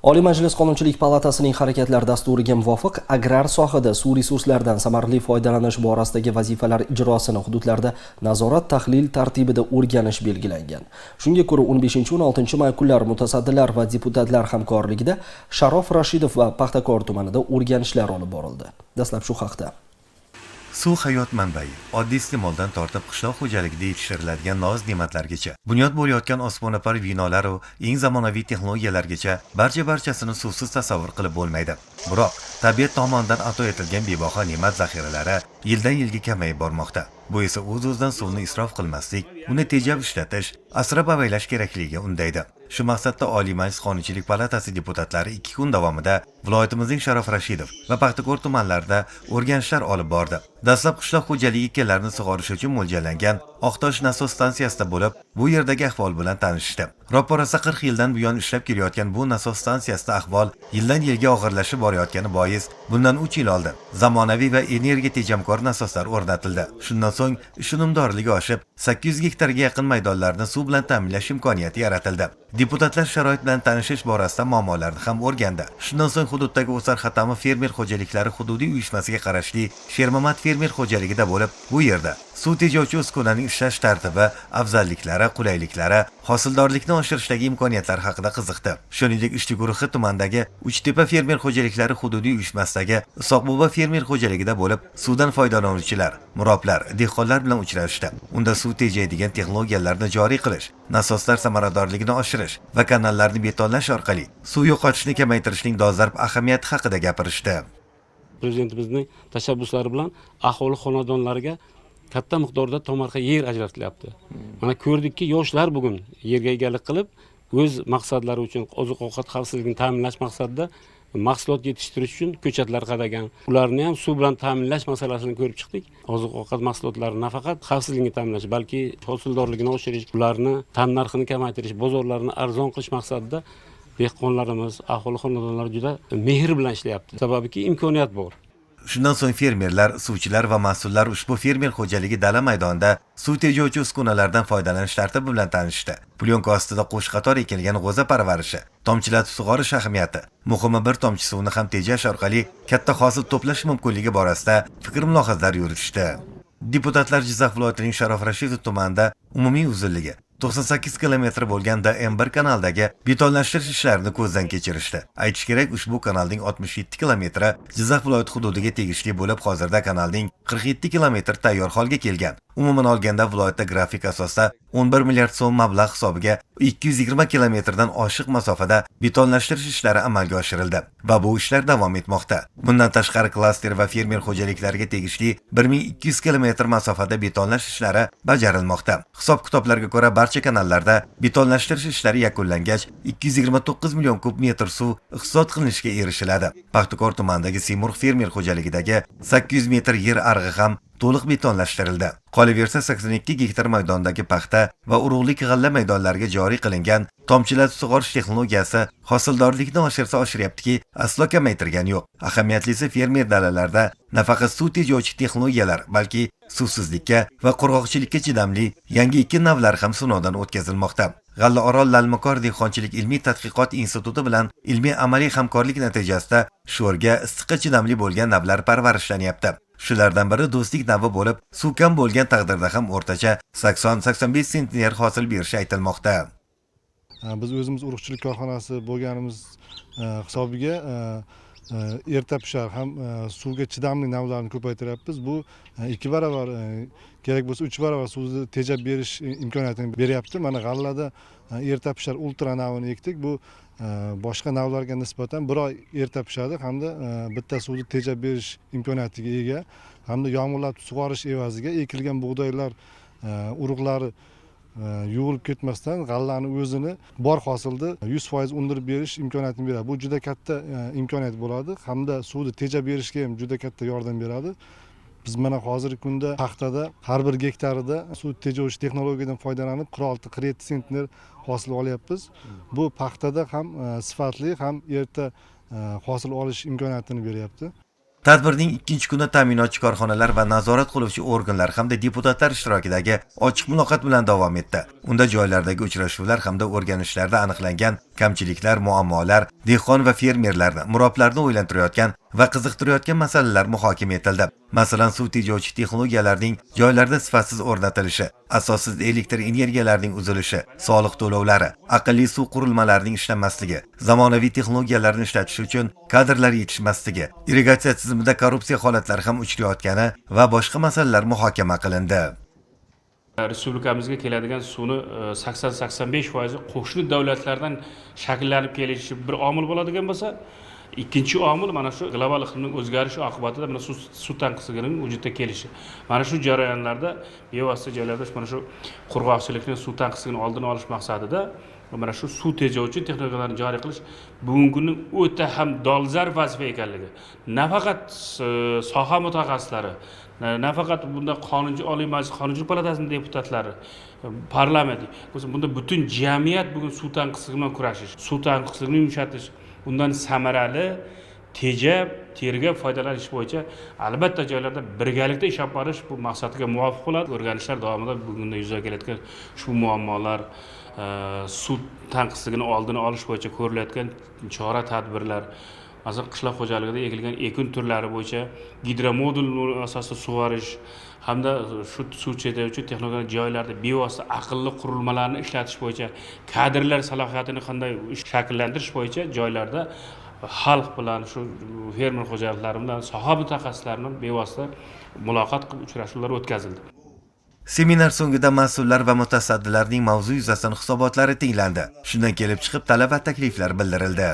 Oliy Majlis Qonunchilik palatasining harakatlar dasturiga muvofiq agrar sohada suv resurslaridan samarali foydalanish borasidagi vazifalar ijrosini hududlarda nazorat tahlil tartibida o'rganish belgilangan. Shunga ko'ra 15-16 may kunlari mutasaddilar va deputatlar hamkorligida Sharof Rashidov va Paxtakor tumanida o'rganishlar olib borildi. Dastlab shu haqda. Suv hayot manbai. Oddiy iste'moldan tortib qishloq xo'jaligida yetishtiriladigan noz ne'matlargacha, bunyod bo'layotgan osmono'par binolar va eng zamonaviy texnologiyalargacha barcha-barchasini suvsiz tasavvur qilib bo'lmaydi. Biroq tabiat tomonidan ato etilgan bebaho ne'mat zaxiralari yildan yilga kamayib bormoqda. Bu esa o'z-o'zidan suvni isrof qilmaslik, uni tejab ishlatish, asrab avaylash kerakligiga undaydi. Shu maqsadda Oliy Majlis Qonunchilik palatasi deputatlari 2 kun davomida viloyatimizning Sharof Rashidov va Paxtakor tumanlarida o'rganishlar olib bordi. Dastlab qishloq xo'jaligi ekinlarini sug'orish uchun mo'ljallangan Oqtosh nasos stansiyasida bo'lib, bu yerdagi ahvol bilan tanishdi. Roppa-rosa 40 yildan buyon ishlab kelayotgan bu nasos stansiyasida ahvol yildan yilga og'irlashib borayotgani bois, bundan 3 yil oldin zamonaviy va energiya tejamkor nasoslar o'rnatildi. Shundan so'ng ish unumdorligi oshib, 800 gektarga yaqin maydonlarni suv bilan ta'minlash imkoniyati yaratildi. Deputatlar sharoit bilan tanishish borasida muammolarni ham o'rgandi. Shundan so'ng hududdagi O'sar Xatamov fermer xo'jaliklari hududiy uyushmasiga qarashli Shermamat fermer xo'jaligida bo'lib, bu yerda suv tejovchi uskunaning ishlash tartibi, afzalliklari, qulayliklari, hosildorlikni oshirishdagi imkoniyatlar haqida qiziqdi. Shuningdek, ishchi guruhi tumandagi Uchtepa fermer xo'jaliklari hududiy uyushmasidagi Isoqbobo fermer xo'jaligida bo'lib, suvdan foydalanuvchilar, muroblar, dehqonlar bilan uchrashdi. Unda suv tejaydigan texnologiyalarni joriy qilish, nasoslar samaradorligini oshirish va kanallarni betonlash orqali suv yo'qotishni kamaytirishning dolzarb ahamiyati haqida gapirishdi. Prezidentimizning tashabbuslari bilan aholi xonadonlariga katta miqdorda tomorqa yer ajratilyapti. Mana ko'rdikki, yoshlar bugun yerga egalik qilib, o'z maqsadlari uchun, oziq ovqat xavfsizligini ta'minlash maqsadida mahsulot yetishtirish uchun ko'chatlar qadagan. Ularni ham suv bilan ta'minlash masalasini ko'rib chiqdik. Oziq ovqat mahsulotlari nafaqat xavfsizligini ta'minlash, balki hosildorligini oshirish, ularni tannarxini kamaytirish, bozorlarni arzon qilish maqsadida dehqonlarimiz, aholi xonadonlari juda mehr bilan ishlayapti. Sababiki imkoniyat bor. Shundan so'ng fermerlar, suvchilar va mas'ullar ushbu fermer xo'jaligi dala maydonida suv tejovchi uskunalardan foydalanish tartibi bilan tanishdi. Plyonka ostida qo'shqator ekilgan g'o'za parvarishi, tomchilatib sug'orish ahamiyati, muhimi bir tomchi suvni ham tejash orqali katta hosil to'plash mumkinligi borasida fikr mulohazalar yuritishdi. Deputatlar Jizzax viloyatining Sharof Rashidov tumanida umumiy uzunligi 98 kilometr bo'lgan DM1 kanaldagi betonlashtirish ishlarini ko'zdan kechirishdi. Aytish kerak, ushbu kanalning 67 kilometri Jizzax viloyati hududiga tegishli bo'lib, hozirda kanalning 47 kilometr tayyor holga kelgan. Umuman olganda viloyatda grafik asosida 11 milliard so'm mablag' hisobiga 220 kilometrdan oshiq masofada betonlashtirish ishlari amalga oshirildi va bu ishlar davom etmoqda. Bundan tashqari klaster va fermer xo'jaliklariga tegishli 1200 kilometr masofada betonlash ishlari bajarilmoqda. Hisob-kitoblarga ko'ra, barcha kanallarda betonlashtirish ishlari yakunlangach 229 million kub metr suv iqtisod qilinishiga erishiladi. Paxtakor tumanidagi Semurg fermer xo'jaligidagi 800 metr yer arig'i ham to'liq betonlashtirildi. Qolaversa, 82 gektar maydondagi paxta va urug'lik g'alla maydonlariga joriy qilingan tomchilatib sug'orish texnologiyasi hosildorlikni oshirsa oshiryaptiki, aslo kamaytirgani yo'q. Ahamiyatlisi, fermer dalalarida nafaqat suv tejovchi texnologiyalar, balki suvsizlikka va qurg'oqchilikka chidamli yangi ekin navlari ham sinovdan o'tkazilmoqda. G'alla Orol Lalmakor dehqonchilik ilmiy tadqiqot instituti bilan ilmiy amaliy hamkorlik natijasida sho'rga, issiqqa chidamli bo'lgan navlar parvarishlanyapti. Shulardan biri Do'stlik navi bo'lib, suv kam bo'lgan taqdirda ham o'rtacha 80-85 sentner hosil berishi aytilmoqda. Biz o'zimiz urug'chilik korxonasi bo'lganimiz hisobiga erta pishar ham suvga chidamli navlarni ko'paytiryapmiz. Bu 2 barobar, kerak bo'lsa 3 barobar suvni tejab berish imkoniyatini beryapti. Mana g'allada erta pishar ultra navini ekdik. Bu boshqa navlarga nisbatan 1 oy erta pishadi hamda bitta suvni tejab berish imkoniyatiga ega hamda yomg'irlatib sug'orish evaziga ekilgan bug'doylar urug'lari yuvilib ketmasdan g'allani o'zini bor hosilni 100% undirib berish imkoniyatini beradi. Bu juda katta imkoniyat bo'ladi hamda suvni tejab berishga ham juda katta yordam beradi. Biz mana hozirgi kunda paxtada har bir gektarida suv tejovchi texnologiyadan foydalanib 46-47 sentner hosil olyapmiz. Bu paxtada ham sifatli ham erta hosil olish imkoniyatini beryapti. Tadbirning ikkinchi kuni ta'minotchi korxonalar va nazorat qiluvchi organlar hamda deputatlar ishtirokidagi ochiq muloqot bilan davom etdi. Unda joylardagi uchrashuvlar hamda o'rganishlarda aniqlangan Kamchiliklar, muammolar, dehqon va fermerlarni, muroblarni o'ylantirayotgan va qiziqtirayotgan masalalar muhokama etildi. Masalan, suv tejovchi texnologiyalarning joylarda sifatsiz o'rnatilishi, asossiz elektr energiyalarining uzilishi, soliq to'lovlari, aqlli suv qurilmalarining ishlamasligi, zamonaviy texnologiyalarni ishlatish uchun kadrlar yetishmasligi, irrigatsiya tizimida korrupsiya holatlari ham uchrayotgani va boshqa masalalar muhokama qilindi. Respublikamizga keladigan suvni 80-85% qo'shni davlatlardan shakllanib kelishi bir omil bo'ladigan bo'lsa, ikkinchi omil mana shu global iqlimning o'zgarishi oqibatida mana suv tanqisligining vujudga kelishi. Mana shu jarayonlarda bevosita joylarda mana shu qurg'oqchilikni, suv tanqisligini oldini olish maqsadida mana shu suv tejovchi texnologiyalarni joriy qilish bugungi kunning o'ta ham dolzarb vazifa ekanligi, nafaqat soha mutaxassislari, nafaqat bunda qonunchi Oliy Majlis Qonunchilik palatasining deputatlari, parlament, bunda butun jamiyat bugun suv tanqisligi bilan kurashish, suv tanqisligini yumshatish, undan samarali tejab, tergab foydalanish bo'yicha albatta joylarda birgalikda ish olib borish bu maqsadga muvofiq bo'ladi. O'rganishlar davomida bugungi yuzaga kelayotgan shu muammolar, suv tanqisligini oldini olish bo'yicha ko'rilayotgan chora tadbirlar, masalan, qishloq xo'jaligida ekilgan ekin turlari bo'yicha gidromodul asosida sug'orish hamda shu suv tejovchi texnologiyalar joylarda bevosita aqlli qurilmalarni ishlatish bo'yicha kadrlar salohiyatini qanday shakllantirish bo'yicha joylarda xalq bilan, shu fermer xo'jaliklari bilan, soha mutaxassislari bilan bevosita muloqot qilib uchrashuvlar o'tkazildi. Seminar so'ngida mas'ullar va mutasaddilarning mavzu yuzasidan hisobotlari tinglandi. Shundan kelib chiqib talab va takliflar bildirildi.